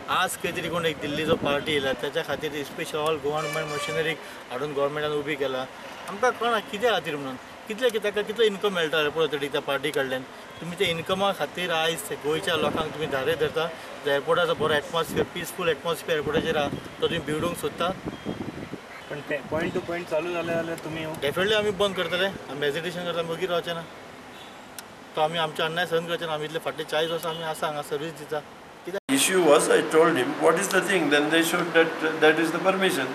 आज खंय तरी कोण एक दिल्लीचो पार्टी येयला त्याच्या खातीर स्पेशल ऑल गोवन मशिनरीक हाडून गोवोरमेंटान उबी केला. आमकां कळना कित्या खातीर म्हणून, कितले ताका कितलो इन्कम मेळटा एअरपोर्ट ऑथॉरिटी त्या पार्टी कडल्यान. तुमी त्या इन्कमा खातीर आयज गोंयच्या लोकांक तुमी धारे धरता. एअरपोर्टाचो बरो एटमॉस्फियर, पिसफूल एटमॉस्फियर एअरपोर्टाचेर आहा तो तुमी बिगडूंक सोदता. पण ते पॉयंट टू पॉयंट चालू जाले जाल्यार तुमी डेफिनेटली आमी बंद करतले. आमी हेजिटेशन करता, मागीर रावचे ना. तो आमी आमचे अन्याय सहन करचे ना. आमी इतले फाटले 40 वर्सां आमी आसा हांगा सर्वीस दिता. Issue was, I told him what is the thing, then they showed that is the permission,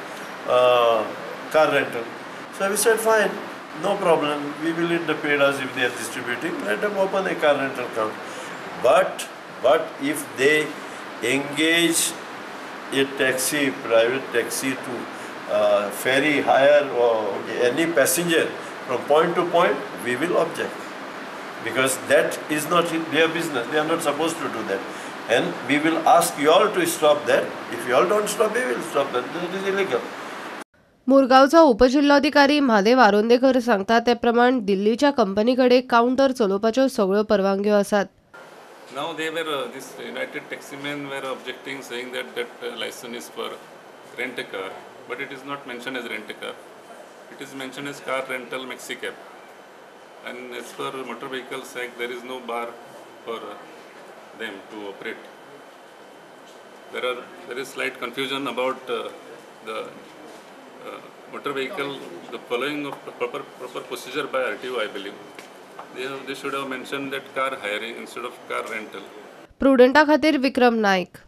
car rental. So we said fine, no problem, we will eat the pedas if they are distributing, let them open a car rental account. But if they engage a taxi, private taxi to ferry, hire or any passenger from point to point, we will object, because that is not their business. They are not supposed to do that. And we will ask you all to stop that. If you all don't stop, we will stop that. That is illegal. मुरगांवचो उपजिल्लोधिकारी Mahadev आरोंदेकर सांगता ते प्रमाण दिल्लीच्या company कडेन counter चलोवपाच्यो सगळ्यो परवानग्यो आसात. Now they were this United Taximen were objecting, saying that that license is for rent a car, but it is not mentioned as rent a car. It is mentioned as car rental maxi cab. And as per Motor Vehicles Act, there is no bar for them to operate. There is slight confusion about the motor vehicle, the following of proper procedure by RTO, I believe. They should have mentioned that car hiring instead of car rental. प्रुडंटा खातीर विक्रम नायक.